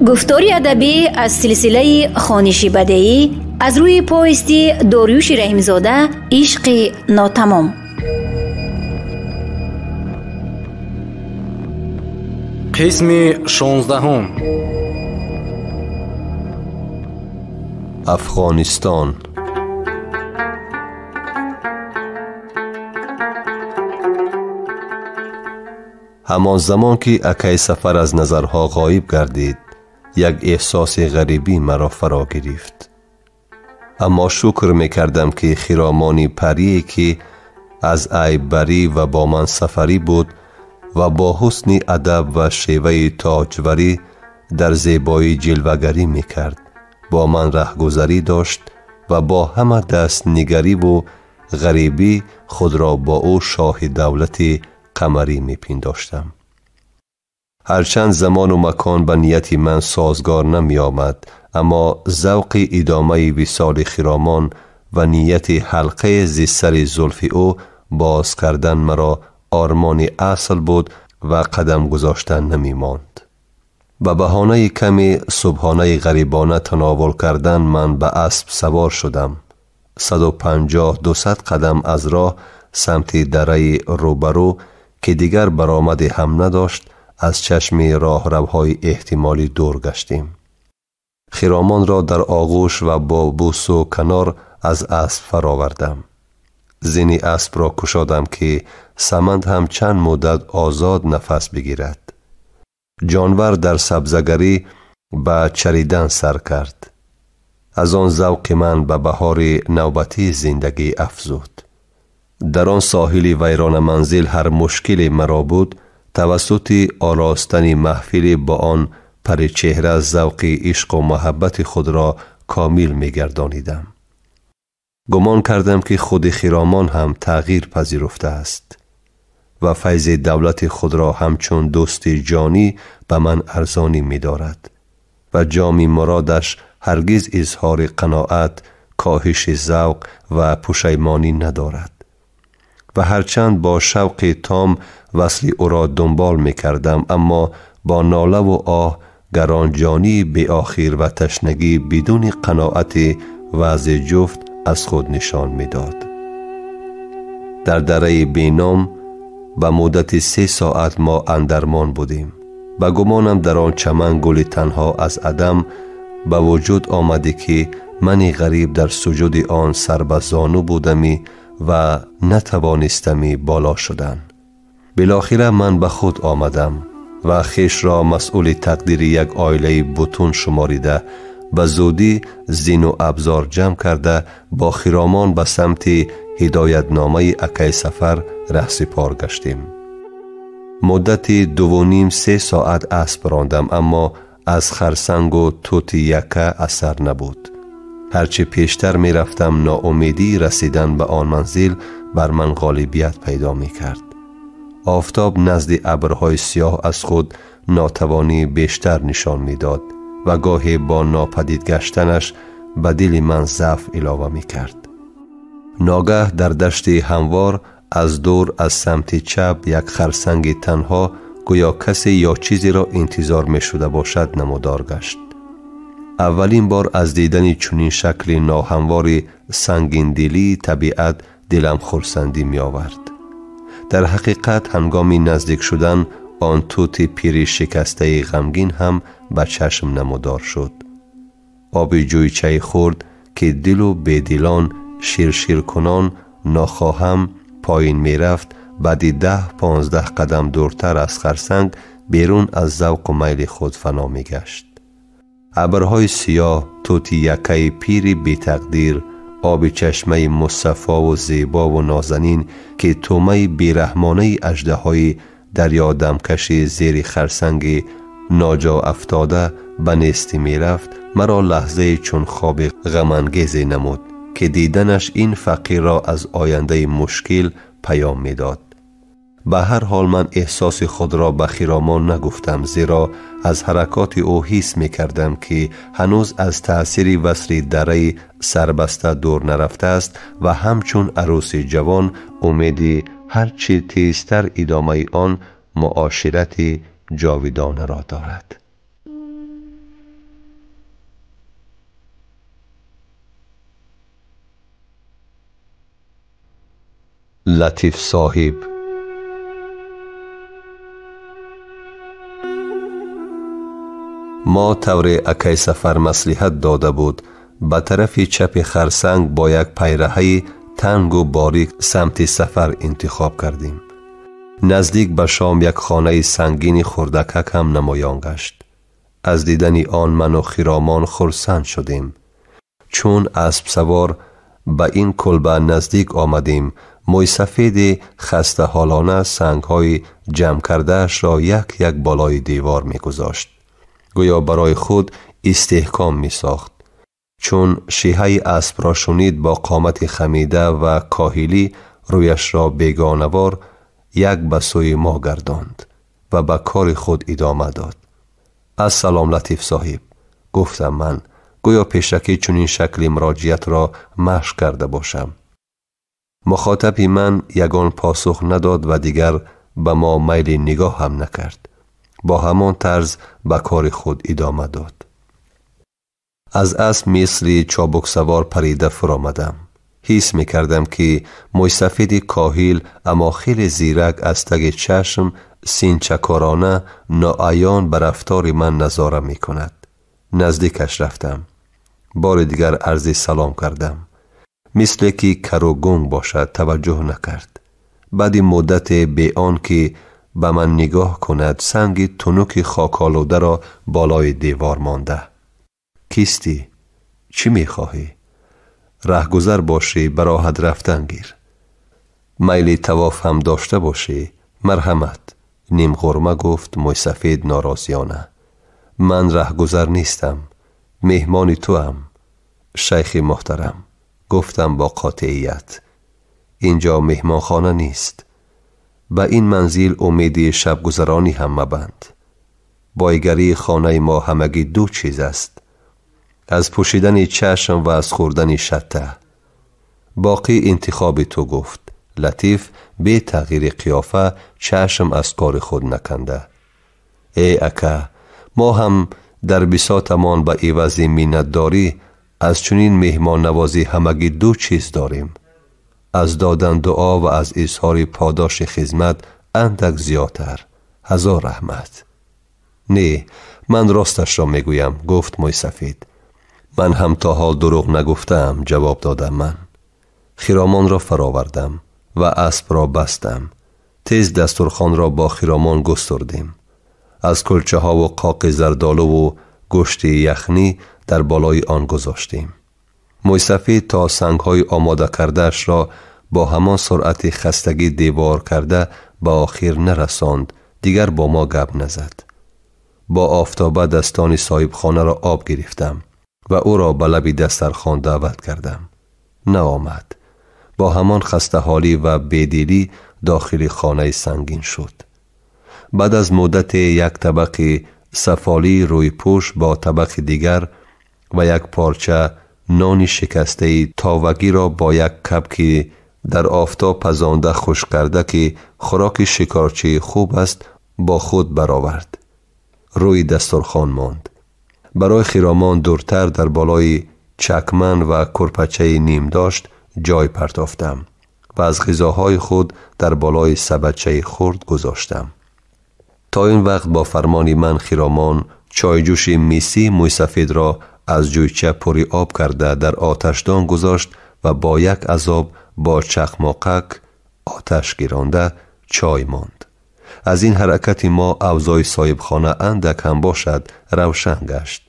Гуфтори адабӣ аз силсилаи хониши бадеӣ аз рӯи повести Дориюши Раҳимзода «Ишқи нотамом». Қисми 16. Афғонистон. Ҳамон замон ки акай Сафар аз назарҳо ғоиб гардид, як эҳсоси ғарибӣ маро фаро гирифт. Аммо шукр мекардам, ки хиромони парие, ки аз айббарӣ ва бо ман сафарӣ буд ва бо ҳусни адаб ва шеваи тоҷварӣ дар зебоӣ ҷилвагарӣ мекард, бо ман раҳгузарӣ дошт ва бо ҳама дастнигариву ғарибӣ худро бо ӯ шоҳи давлати қамарӣ мепиндоштам. Ҳарчанд замону макон ба нияти ман созгор намеомад, аммо завқи идомаи висоли хиромон ва нияти ҳалқаи зи сари зулфи ӯ боз кардан маро ормони асл буд ва қадам гузоштан намемонд. Ба баҳонаи каме субҳонаи ғарибона тановул кардан ман ба асп савор шудам. 150-200 қадам аз роҳ самти дараи рӯбарӯ, ки дигар баромаде ҳам надошт, аз чашми роҳравҳои эҳтимолӣ дур гаштем. Хиромонро дар оғӯш ва бо бӯсу канор аз асп фаровардам. Зини аспро кушодам, ки саманд ҳам чанд муддат озод нафас бигирад. Ҷонвар дар сабзагарӣ ба чаридан сар кард. Аз он завқи ман ба баҳори навбатии зиндагӣ афзуд. Дар он соҳили вайронаманзил ҳар мушкиле маро буд, тавассути оростани маҳфиле бо он паричеҳра завқи ишқу муҳаббати худро комил мегардонидам. Гумон кардам, ки худи хиромон ҳам тағйир пазируфтааст ва файзи давлати худро ҳамчун дӯсти ҷонӣ ба ман арзонӣ медорад ва ҷоми муродаш ҳаргиз изҳори қаноат, коҳиши завқ ва пушаймонӣ надорад. Ва ҳарчанд бо шавқи том васли ӯро дунбол мекардам, аммо бо нолаву оҳ гаронҷонии беохир ва ташнагӣ бидуни қаноати вазъи ҷуфт аз худ нишон медод. Дар дараи беном ба муддати 3 соат мо андармон будем. Ба гумонам дар он чаман гули танҳо аз адам ба вуҷуд омаде, ки мани ғариб дар суҷуди он сар ба зону будамӣ ва натавонистамӣ боло шудан. Билохира ман ба худ омадам ва хешро масъули тақдири як оилаи бутун шуморида, ба зудӣ зину абзор ҷамъ карда бо хиромон ба самти ҳидоятномаи акай Сафар раҳсипор гаштем. Муддати 2.5-3 соат асп рондам, аммо аз харсангу тути яка асар набуд. Ҳарчи пештар мерафтам, ноумедии расидан ба он манзил бар ман ғолибият пайдо мекард. Офтоб назди абрҳои сиёҳ аз худ нотавонӣ бештар нишон медод ва гоҳе бо нопадид гаштанаш ба дили ман заъф илова мекард. Ногаҳ дар дашти ҳамвор аз дур аз самти чап як харсанги танҳо, гӯё касе ё чизеро интизор мешуда бошад, намудор гашт. Аввалин бор аз дидани чунин шакли ноҳамвори сангиндилии табиат дилам хурсандӣ меовард. Дар ҳақиқат ҳангоми наздик шудан он тути пири шикастаи ғамгин ҳам ба чашм намудор шуд. Оби ҷӯйчаи хурд, ки дилу бедилон ширширкунон нохоҳам поин мерафт, баъди 10-15 қадам дуртар аз харсанг берун аз завқу майли худ фано мегашт. Абрҳои сиёҳ, тути якаи пири бетақдир, оби чашмаи мусаффову зебову нозанин, ки тӯъмаи бераҳмонаи аждаҳои дарёдамкаши зери харсанги ноҷоафтода ба нестӣ мерафт, маро лаҳзае чун хоби ғамангезе намуд, ки диданаш ин фақирро аз ояндаи мушкил паём медод. Ба ҳар ҳол ман эҳсоси худро ба хиромон нагуфтам, зеро аз ҳаракоти ӯ ҳис мекардам, ки ҳанӯз аз таъсири васли дараи сарбаста дур нарафтааст ва ҳамчун арӯси ҷавон умеди ҳарчи тезтар идомаи он муоширати ҷовидонаро дорад. Латиф соҳиб. Мо тавре акай Сафар маслиҳат дода буд, ба тарафи чапи харсанг бо як пайраҳаи тангу борик самти сафар интихоб кардем. Наздик ба шом як хонаи сангини хурдакак ҳам намоён гашт. Аз дидани он ману Хиромон хурсанд шудем. Чун аспсавор ба ин кулба наздик омадем, мӯйсафеди хастаҳолона сангҳои ҷамъ кардаашро як як болои девор мегузошт, гӯё барои худ истеҳком мисохт. Чун шиҳаи аспро шунид, бо қомати хамида ва коҳилӣ рӯяшро бегонавор як ба сӯи мо гардонд ва ба кори худ идома дод. Ассалом, Латиф соҳиб, гуфтам ман, гӯё пешакӣ чунин шакли муроҷиатро машқ карда бошам. Мухотаби ман ягон посух надод ва дигар ба мо майли нигоҳ ҳам накард. Бо ҳамон тарз ба кори худ идома дод. Аз асп мисли чобуксавор парида фуромадам. Ҳис мекардам, ки мӯйсафеди коҳил, аммо хеле зирак, аз таги чашм синчакорона ноаён ба рафтори ман назора мекунад. Наздикаш рафтам. Бори дигар арзи салом кардам. Мисле ки кару гунг бошад, таваҷҷӯҳ накард. Баъди муддате бе он ки ба ман нигоҳ кунад, санги тунуки хоколударо болои девор монда. Кистӣ? Чӣ мехоҳӣ? Раҳгузар бошӣ, ба роҳат рафтан гир. Майли тавоф ҳам дошта бошӣ, марҳамат, нимғурма гуфт мӯйсафед норозиёна. Ман раҳгузар нестам, меҳмони туам, шайхи муҳтарам, гуфтам бо қотеият. Инҷо меҳмонхона нест. Ба ин манзил умеди шабгузаронӣ ҳам мабанд. Бойгарии хонаи мо ҳамагӣ ду чиз аст: аз пӯшидани чашм ва аз хӯрдани шатта. Боқӣ интихоби ту, гуфт Латиф бе тағйири қиёфа, чашм аз кори худ наканда. Эй ака, мо ҳам дар бисотамон ба ивази миннатдорӣ аз чунин меҳмоннавозӣ ҳамагӣ ду чиз дорем: аз додан дуо ва аз изҳори подоши хизмат андак зиёдтар. Ҳазор раҳмат. Не, ман росташро мегӯям, гуфт мӯйсафед. Ман ҳам то ҳол дурӯғ нагуфтаам, ҷавоб додам ман. Хиромонро фаровардам ва аспро бастам. Тез дастурхонро бо Хиромон густурдем. Аз кулчаҳову қоқи зардолуву гӯшти яхнӣ дар болои он гузоштем. Мӯйсафед то сангҳои омода кардаашро бо ҳамон суръати хастагӣ девор карда ба охир нарасонд, дигар бо мо гап назад. Бо офтоба дастони соҳибхонаро об гирифтам ва ӯро ба лаби дастархон даъват кардам. Наомад. Бо ҳамон хастаҳолӣ ва бедилӣ дохили хонаи сангин шуд. Баъд аз муддате як табақи сафолии рӯйпӯш бо табақи дигар ва як порча нони шикастаи товагиро бо як кабки дар офтоб пазонда хушк карда, ки хӯроки шикорчии хуб аст, бо худ баровард. Рӯи дастурхон монд. Барои Хиромон дуртар дар болои чакман ва курпачаи нимдошт ҷой партофтам ва аз ғизоҳои худ дар болои сабадчаи хурд гузоштам. То ин вақт бо фармони ман Хиромон чойҷӯши мисии мӯйсафедро аз ҷӯйча пури об карда дар оташдон гузошт ва бо як азоб бо чақмоқак оташ гиронда чой монд. Аз ин ҳаракати мо авзои соҳибхона андак ҳам бошад равшан гашт,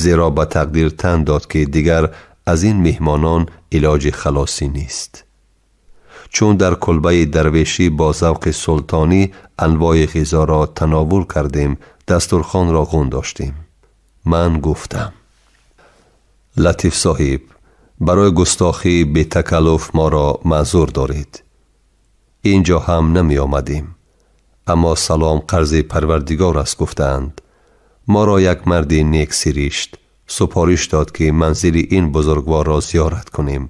зеро ба тақдир тан дод, ки дигар аз ин меҳмонон илоҷи халосӣ нест. Чун дар кулбаи дарвешӣ бо завқи султонӣ анвои ғизоро тановул кардем, дастурхонро ғун доштем. Ман гуфтам: Латиф соҳиб, барои густохӣ бетакаллуф моро маъзур доред. Инҷо ҳам намеомадем, аммо салом қарзи парвардигор аст, гуфтаанд. Моро як марди нек сиришт супориш дод, ки манзили ин бузургворро зиёрат кунем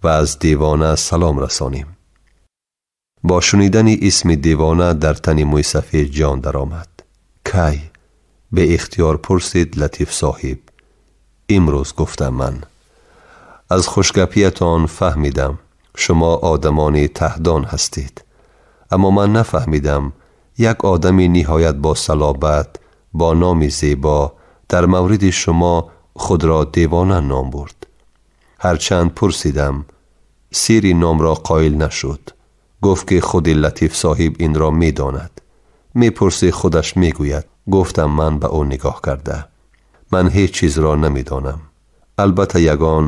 ва аз девона салом расонем. Бо шунидани исми девона дар тани мӯйсафед ҷон даромад. Кай? Беихтиёр пурсид Латиф соҳиб. Имрӯз, гуфтам ман. Аз хушгапиятон фаҳмидам, Шумо одамони таҳдон ҳастед. Аммо ман нафаҳмидам, як одами ниҳоят бо салобат, бо номи зебо дар мавриди шумо худро девона ном бурд. Ҳарчанд пурсидам, сири номро қоил нашуд. Гуфт ки худи Латиф соҳиб инро медонад. Мепурсӣ худаш мегӯяд. Гуфтам ман ба ӯ нигоҳ карда. Ман ҳеҷ чизро намедонам. Албатта ягон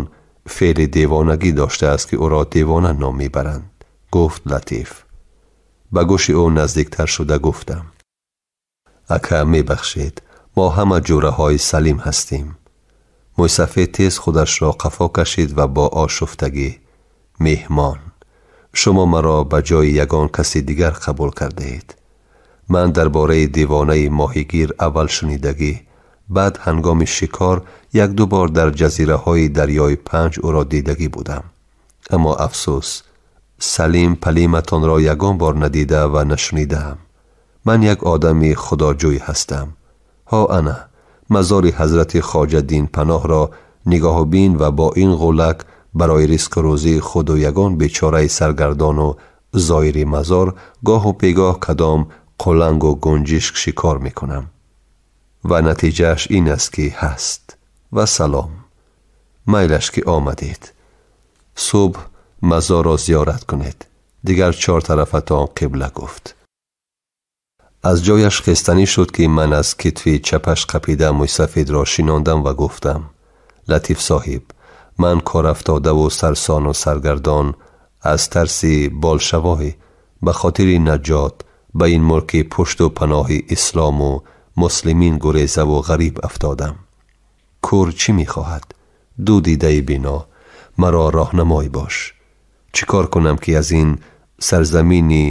феъли девонагӣ доштааст ки ӯро девона ном мебаранд. Гуфт Латиф. Ба гӯши ӯ наздиктар шуда гуфтам. Ака, мебахшед, мо ҳама ҷӯраҳои Салим ҳастем. Мӯйсафед тез худашро қафо кашид ва бо ошуфтагӣ: меҳмон, шумо маро ба ҷои ягон каси дигар қабул кардаед. Ман дар бораи девонаи моҳигир аввал шунидагӣ, баъд ҳангоми шикор як-ду бор дар ҷазираҳои дарёи Панҷ ӯро дидагӣ будам. Аммо афсӯс, Салим палиматонро ягон бор надида ва нашунидаам. Ман як одами худоҷӯй ҳастам. Ҳо ана, мазори ҳазрати Хоҷа Динпаноҳро нигоҳубин ва бо ин ғулак барои ризқу рӯзии худу ягон бечораи саргардону зоири мазор гоҳу бегоҳ кадом қулангу гунҷишк шикор мекунам. Ва натиҷааш ин аст ки ҳаст. Ва салом. Майлаш ки омадед. Субҳ мазорро зиёрат кунед. Дигар чор тарафатон қибла гуфт. Аз ҷояш хестанӣ шуд ки ман аз китфи чапаш қапида мӯйсафедро шинондам ва гуфтам: Латиф соҳиб, ман корафтодаву сарсону саргардон аз тарси болшавой ба хотири наҷот ба ин мулки пушту паноҳи ислому муслимин гурезаву ғариб афтодам. Кур чӣ мехоҳад? Ду дидаи бино, маро роҳнамой бош. Чӣ кор кунам ки аз ин сарзамини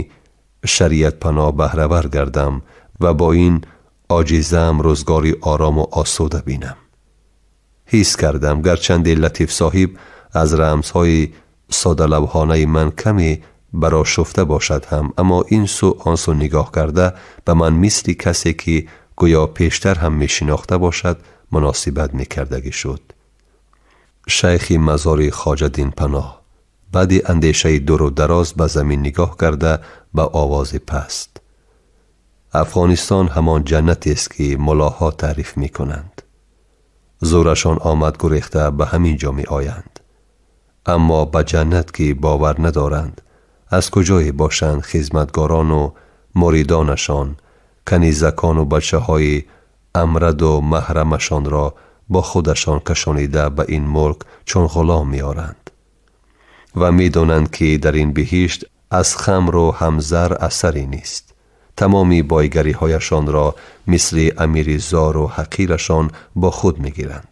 шариатпаноҳ баҳравар гардам ва бо ин оҷизаам рӯзгори орому осуда бинам? Ҳис кардам, гарчанде Латиф соҳиб аз рамзҳои содалавҳонаи ман каме барошуфта бошад ҳам, аммо ин сӯ он сӯ нигоҳ карда ба ман мисли касе ки гӯё пештар ҳам мешинохта бошад муносибат мекардагӣ шуд. Шайхи мазори Хоҷа Динпаноҳ баъди андешаи дуру дароз ба замин нигоҳ карда ба овози паст: Афғонистон ҳамон ҷаннатест ки мулоҳо таъриф мекунанд. Зӯрашон омад гурехта ба ҳамин ҷо меоянд. Аммо ба ҷаннат ки бовар надоранд, аз куҷое бошанд хизматгорону муридонашон, канизакону бачаҳои амраду маҳрамашонро бо худашон кашонида ба ин мулк чун ғулом меоранд ва медонанд ки дар ин биҳишт аз хамру ҳамзар асаре нест. Тамоми бойгариҳояшонро мисли амири зору ҳақирашон бо худ мегиранд.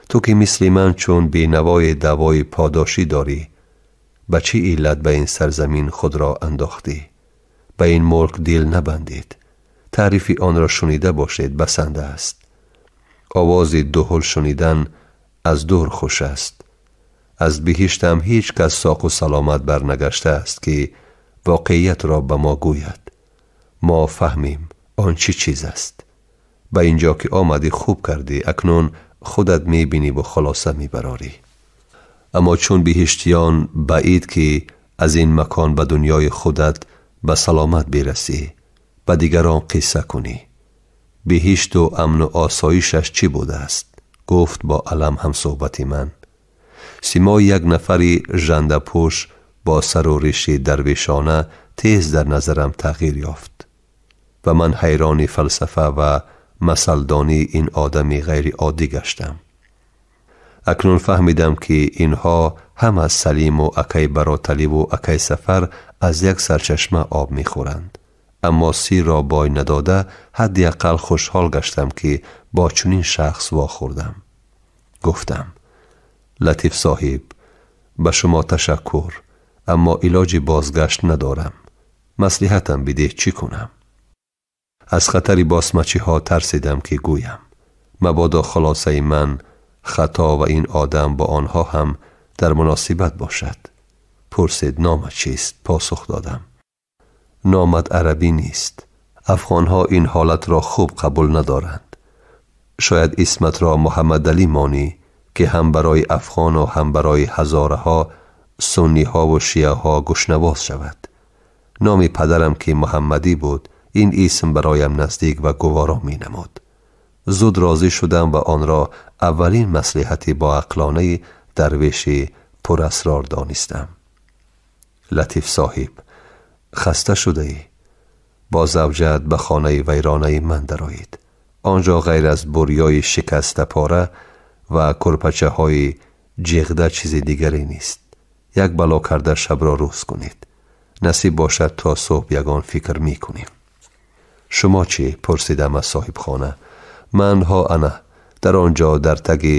Ту ки мисли ман чун бенавои даъвои подошӣ дорӣ, ба чӣ иллат ба ин сарзамин худро андохтӣ? Ба ин мулк дил набандед. Таърифи онро шунида бошед басанда аст. Овози дуҳул шунидан аз дур хуш аст. Аз биҳиштам ҳеҷ кас соқу саломат барнагаштааст ки воқеиятро ба мо гӯяд. Мо фаҳмем он чӣ чиз аст. Ба инҷо ки омадӣ хуб кардӣ, акнун худат мебинӣ ву хулоса мебарорӣ. Аммо чун биҳиштиён баид ки аз ин макон ба дунёи худат ба саломат бирасӣ, ба дигарон қисса кунӣ. Биҳишту амну осоишаш чӣ будааст? Гуфт бо алам ҳамсӯҳбати ман. Симои як нафари жандапӯш бо сару риши дарвешона тез дар назарам тағйир ёфт ва ман ҳайрони фалсафа ва масалдонии ин одами ғайриоддӣ гаштам. Акнун фаҳмидам ки инҳо ҳама Салиму акай Бароталибу акай Сафар аз як сарчашма об мехӯранд. Аммо сирро бой надода ҳадди ақал хушҳол гаштам ки бо чунин шахс вохӯрдам. Гуфтам: Латиф соҳиб, ба шумо ташаккур, аммо илоҷи бозгашт надорам. Маслиҳатам бидеҳ чӣ кунам? Аз хатари босмачиҳо тарсидам ки гӯям. Мабодо хулосаи ман хато ва ин одам бо онҳо ҳам дар муносибат бошад. Пурсид номат чист? Посух додам: номат арабӣ нест. Афғонҳо ин ҳолатро хуб қабул надоранд. Шояд исматро Муҳаммадалӣ монӣ ки ҳам барои афғону ҳам барои ҳазораҳо сунниҳову шиаҳо гӯшнавоз шавад. Номи падарам ки Муҳаммадӣ буд, ин исм бароям наздик ва гуворо менамуд. Зуд розӣ шудам ва онро аввалин маслиҳати боақлонаи дарвеши пурасрор донистам. Латиф соҳиб, хаста шудаӣ? Бо завҷат ба хонаи вайронаи ман дароед. Он ҷо ғайр аз бурёи шикастапора ва курпачаҳои ҷиғда чизи дигаре нест. Як бало карда шабро рӯз кунед. Насиб бошад, то субҳ ягон фикр мекунем. Шумо чӣ? Пурсидам аз соҳибхона. Ман ҳо ана дар он ҷо дар таги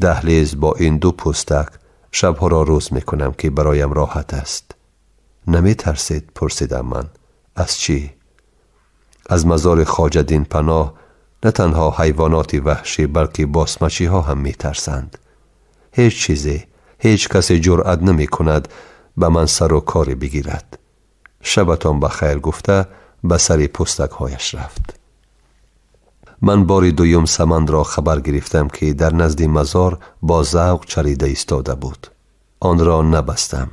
даҳлез бо ин ду пӯстак шабҳоро рӯз мекунам, ки бароям роҳат аст. Наметарсед? Пурсидам ман. Аз чӣ? Аз мазори Хоҷа Динпаноҳ на танҳо ҳайвоноти ваҳшӣ, балки босмачиҳо ҳам метарсанд. Ҳеҷ чизе, ҳеҷ касе ҷуръат намекунад ба ман сару коре бигирад. Шабатон ба хайр, гуфта ба сари пӯстакҳояш рафт. Ман бори дуюм самандро хабар гирифтам, ки дар назди мазор бо завқ чарида истода буд. Онро набастам,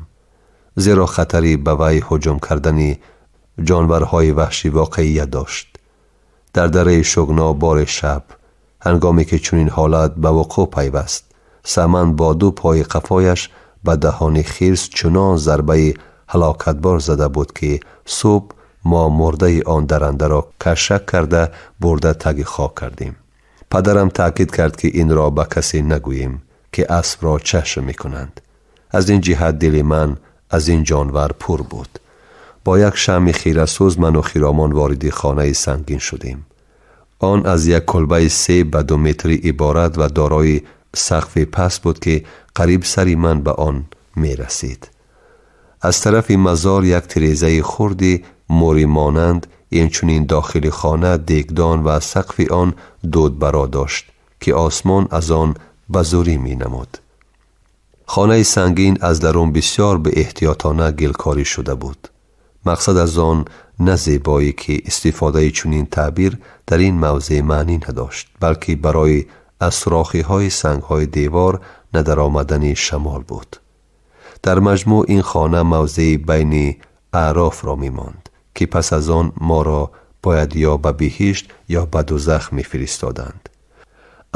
зеро хатари ба вай ҳуҷум кардани ҷонварҳои ваҳшӣ воқеият дошт. Дар дараи Шугно бори шаб, ҳангоме ки чунин ҳолат ба вуқӯъ пайваст, саманд бо ду пои қафояш ба даҳони хирс чунон зарбаи ҳалокатбор зада буд, ки субҳ мо мурдаи он дарандаро кашак карда бурда таги хок кардем. Падарам таъкид кард, ки инро ба касе нагӯем, ки аспро чашм мекунанд. Аз ин ҷиҳат дили ман аз ин ҷонвар пур буд. Бо як шамъи хирасӯз ману Хиромон вориди хонаи сангин шудем. Он аз як кулбаи 3 ба 2 метрӣ иборат ва дорои сақфи паст буд, ки қариб сари ман ба он мерасид. Аз тарафи мазор як тирезаи хурди мӯримонанд, инчунин дохили хона дегдон ва сақфи он дудбаро дошт, ки осмон аз он ба зурӣ менамуд. Хонаи сангин аз дарун бисёр беэҳтиётона гилкорӣ шуда буд. Мақсад аз он на зебоӣ, ки истифодаи чунин таъбир дар ин мавзеъ маънӣ надошт, балки барои аз сурохиҳои сангҳои девор надаромадани шамол буд. Дар маҷмӯъ ин хона мавзеи байни аърофро мемонд, ки пас аз он моро бояд ё ба биҳишт, ё ба дузах мефиристоданд.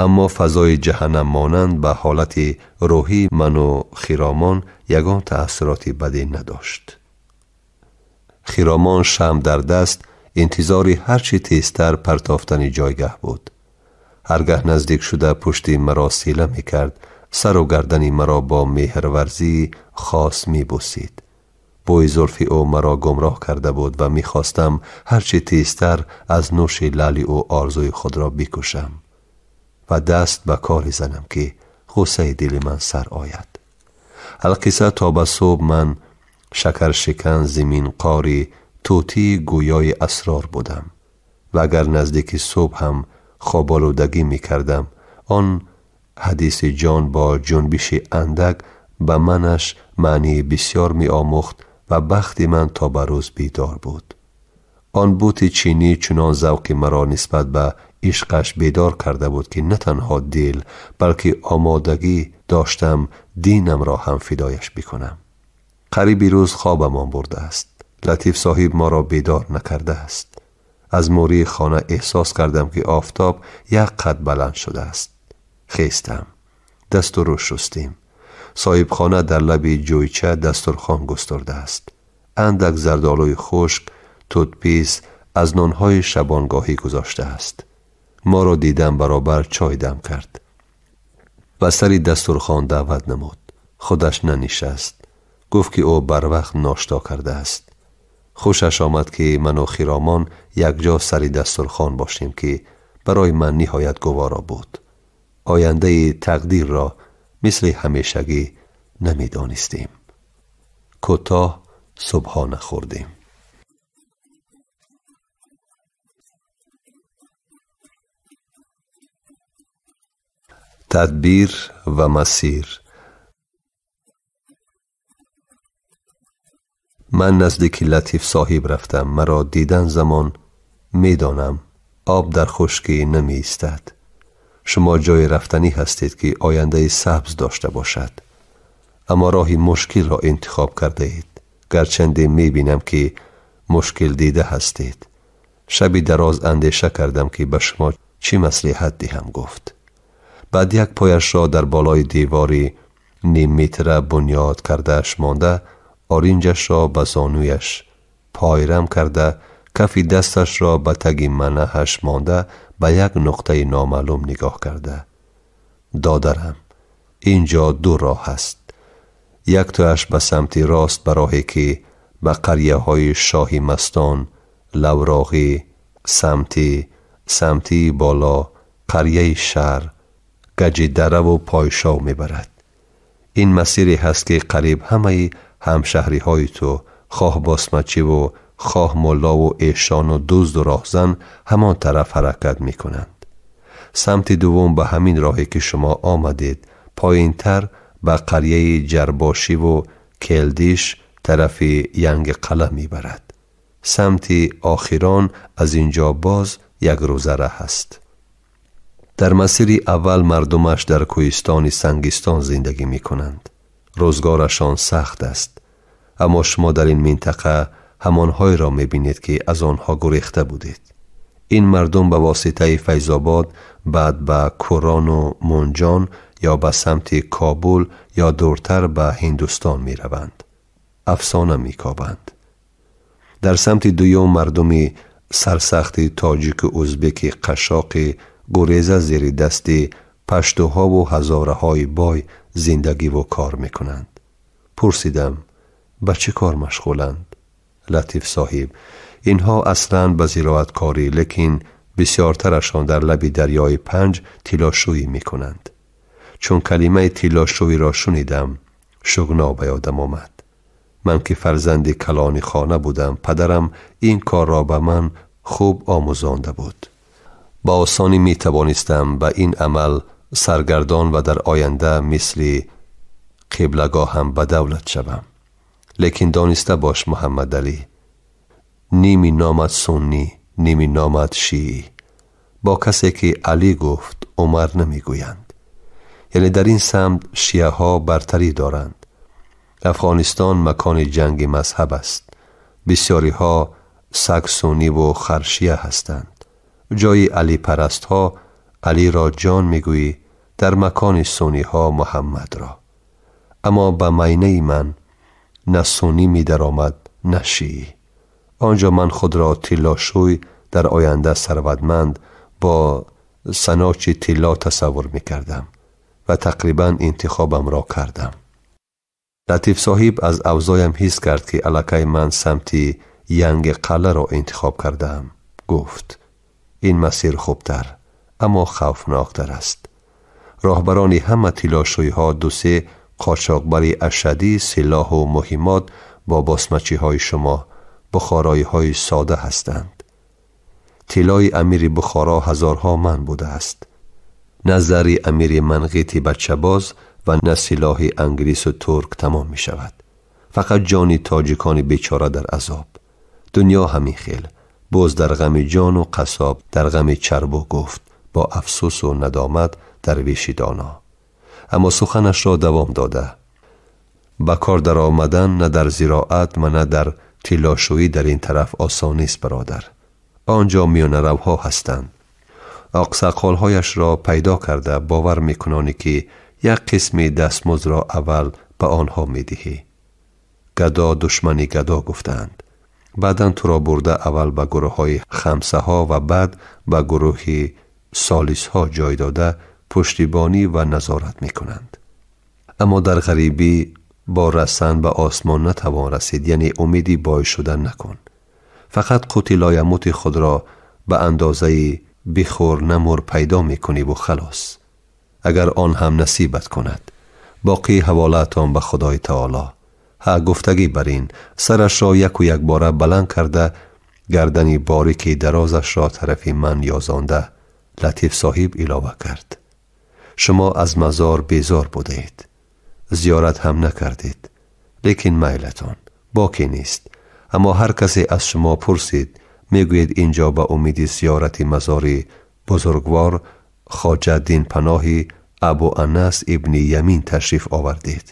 Аммо фазои ҷаҳаннаммонанд ба ҳолати рӯҳии ману Хиромон ягон таассуроти бадӣ надошт. Хиромон шамъ дар даст интизори ҳарчи тезтар партофтани ҷойгаҳ буд. Ҳаргаҳ наздик шуда пушти маро сила мекард, сару гардани маро бо меҳрварзии хос мебусид. Бӯи зулфи ӯ маро гумроҳ карда буд ва мехостам ҳарчи тезтар аз нӯши лаъли ӯ орзуи худро бикушам ва даст ба коре занам, ки ғуссаи дили ман сар ояд. Алқисса, то ба субҳ ман шакаршикан зиминқори тӯтии гӯёи асрор будам ва агар наздики субҳ ҳам хоболудагӣ мекардам, он ҳадиси ҷон бо ҷунбиши андак ба манаш маънии бисёр меомӯхт ва бахти ман то ба рӯз бедор буд. Он бути чинӣ чунон завқи маро нисбат ба ишқаш бедор карда буд, ки на танҳо дил, балки омодагӣ доштам динамро ҳам фидояш бикунам. Қариби рӯз хобамон бурдааст. Латиф соҳиб моро бедор накардааст. Аз мӯрии хона эҳсос кардам, ки офтоб як қад баланд шудааст. Хестам, дасту рӯ шустем. Соҳибхона дар лаби ҷӯйча дастурхон густурдааст. Андак зардолӯи хушк, тутпис аз нонҳои шабонгоҳӣ гузоштааст. Моро дидан баробар чой дам кард ва сари дастурхон даъват намуд. Худаш нанишаст. Гуфт, ки ӯ барвақт ношто кардааст. Хушаш омад, ки ману Хиромон якҷо сари дастурхон бошем, ки барои ман ниҳоят гуворо буд. Ояндаи тақдирро мисли ҳамешагӣ намедонистем. Кӯтоҳ субҳона хӯрдем. Тадбир ва масир. Ман наздики Латиф соҳиб рафтам. Маро дидан замон: «Медонам, об дар хушкӣ намеистад. Шумо ҷои рафтанӣ ҳастед, ки ояндаи сабз дошта бошад. Аммо роҳи мушкилро интихоб кардаед. Гарчанде мебинам ки мушкил дида ҳастед. Шаби дароз андеша кардам ки ба шумо чӣ маслиҳат диҳам, гуфт. Баъд як пояшро дар болои девори ним метра бунёд кардааш монда, оринҷашро ба зонуяш пойрам карда, кафи дасташро ба таги манаҳаш монда, ба як нуқтаи номаълум нигоҳ карда. Додарам, инҷо ду роҳ аст. Яктояш ба самти рост, ба роҳе ки ба қарияҳои шоҳи мастон, лавроғӣ, самти боло, қарияи шаҳр, гаҷидараву пойшов мебарад. Ин масире ҳаст ки қариб ҳамаи ҳамшаҳриҳои ту, хоҳ босмачиву хоҳ муллову эшону дузду роҳзан, ҳамон тараф ҳаракат мекунанд. Самти дуввум ба ҳамин роҳе ки шумо омадед, поинтар ба қарияи ҷарбошиву келдиш тарафи янги қала мебарад. Самти охирон аз инҷо боз як рӯза раҳ аст. Дар масири аввал мардумаш дар кӯҳистони Сангистон зиндагӣ мекунанд. Рӯзгорашон сахт аст. Аммо шумо дар ин минтақа ҳамонҳоеро мебинед ки аз онҳо гурехта будед. Ин мардум ба воситаи Файзобод баъд ба Курону Мунҷон ё ба самти Кобул ё дуртар ба Ҳиндустон мераванд. Афсона мекобанд. Дар самти дуюм мардуми сарсахти тоҷику узбеки қашоқи гуреза зери дасти паштуҳову ҳазораҳои бой зиндагиву кор мекунанд. Пурсидам, ба чӣ кор машғуланд? Латиф соҳиб, инҳо аслан ба зироаткорӣ, лекин бисёртарашон дар лаби дарёи Панҷ тиллошӯӣ мекунанд. Чун калимаи тиллошӯиро шунидам, шугно ба ёдам омад. Ман ки фарзанди калони хона будам, падарам ин корро ба ман хуб омӯзонда буд. Ба осонӣ метавонистам ба ин амал саргардон ва дар оянда мисли қиблагоҳам ба давлат шавам. Лекин дониста бош, Муҳаммадалӣ, ними номат суннӣ, ними номат шиӣ. Бо касе ки Алӣ гуфт, Умар намегӯянд. Яъне дар ин самт шиаҳо бартарӣ доранд. Афғонистон макони ҷанги мазҳаб аст. Бисёриҳо саксуниву харшия ҳастанд. Ҷои алипарастҳо Алиро ҷон мегӯӣ, дар макони суниҳо Муҳаммадро. Аммо ба майнаи ман на сунӣ медаромад, на шиӣ. Он ҷо ман худро тиллошӯй, дар оянда сарватманд бо саночи тилло тасаввур мекардам ва тақрибан интихобамро кардам. Латиф соҳиб аз авзоям ҳис кард ки аллакай ман самти янги қаларо интихоб кардаам. Гуфт, ин масир хубтар, аммо хавфноктар аст. Роҳбарони ҳама тиллошӯйҳо ду-се қочоқбари ашадии силоҳу муҳиммот бо босмачиҳои шумо, бухороиҳои сода ҳастанд. Тиллои амири Бухоро ҳазорҳо ман будааст. На зари амири Манғити бачабоз ва на силоҳи англису турк тамом мешавад. Фақат ҷони тоҷикони бечора дар азоб. Дунё ҳамин хел, боз дар ғами ҷону қассоб, дар ғами чарбу, гуфт бо афсусу надомат дарвеши доно. Аммо суханашро давом дода. Ба кор даромадан на дар зироат ва на дар тиллошӯӣ дар ин тараф осон нест, бародар. Он ҷо миёнаравҳо ҳастанд. Оқсақолҳояшро пайдо карда бовар мекунонӣ ки як қисми дастмуздро аввал ба онҳо медиҳӣ. Гадо душмани гадо гуфтаанд. Баъдан туро бурда аввал ба гурӯҳҳои хамсаҳо ва баъд ба гурӯҳи солисҳо ҷой дода пуштибонӣ ва назорат мекунанд. Аммо дар ғарибӣ бо расан ба осмон натавон расид, яъне умеди бой шудан накун. Фақат қути лоямути худро ба андозаи бихӯр намур пайдо мекуниву халос. Агар он ҳам насибат кунад. Боқӣ ҳаволаатон ба Худои Таоло. Ҳа, гуфтагӣ бар ин, сарашро яку якбора баланд карда, гардани борики дарозашро тарафи ман ёзонда, Латиф соҳиб илова кард. Шумо аз мазор безор будаед. Зиёрат ҳам накардед. Лекин майлатон, боке нест. Аммо ҳар касе аз шумо пурсид, мегӯед инҷо ба умеди зиёрати мазори бузургвор Хоҷа Динпаноҳи Абу Анас ибни Ямин ташриф овардед.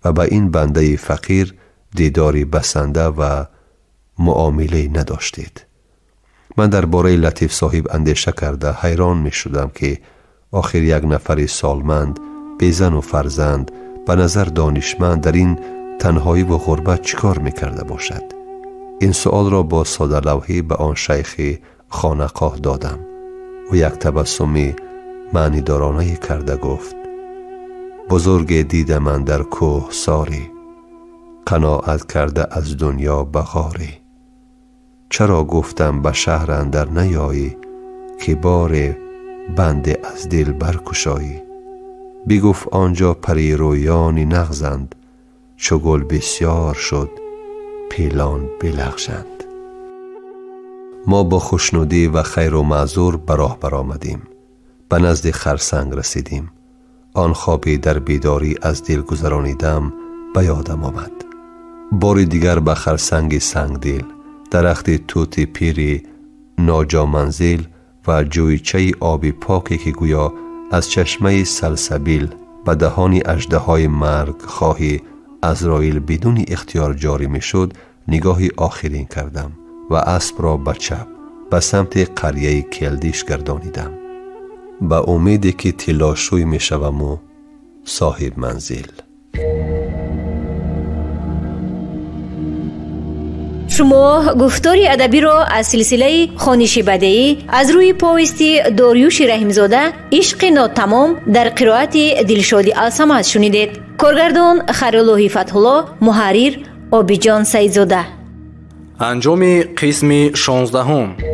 و به این بنده فقیر دیداری بسنده و معامله نداشتید. من درباره لطیف صاحب اندیشه کرده حیران می شدم که آخر یک نفر سالمند، بیزن و فرزند، به نظر دانشمند در این تنهایی و غربت چیکار می کرده باشد؟ این سؤال را با ساده لوحی به آن شیخ خانقاه دادم. او یک تبسم معنی دارانه کرده گفت: بزرگ دیده من در کوه ساری، قناعت کرده از دنیا بغاری. چرا گفتم به شهر اندر نیایی، که بار بند از دل برکشایی. بگفت آنجا پری رویانی نغزند، چو گل بسیار شد پیلان بلغزند. ما با خوشنودی و خیر و معذور به راه برآمدیم. به نزد خرسنگ رسیدیم. آن خوابی در بیداری از دل گذرانیدم به یادم آمد. بار دیگر به خرسنگ سنگدل، درخت توت پیری ناجا منزل و جویچه آبی پاکی که گویا از چشمه سلسبیل به دهان اژدهای مرگ خواهی عزرائیل بدون اختیار جاری می شد نگاهی آخرین کردم و اسب را به چپ به سمت قریه کلدیش گردانیدم، به امیدی که طلاشوی می شوم و صاحب منزل. شما گفتاری ادبی را از سلسله خوانش بدیعی از روی پوستی داریوش رحیمزاده عشق ناتمام در قرائت دلشاد الصمد شنیدید. کارگردان خیرالله فتح‌الله، محرر آبیجان سیدزاده. انجام قسم 16.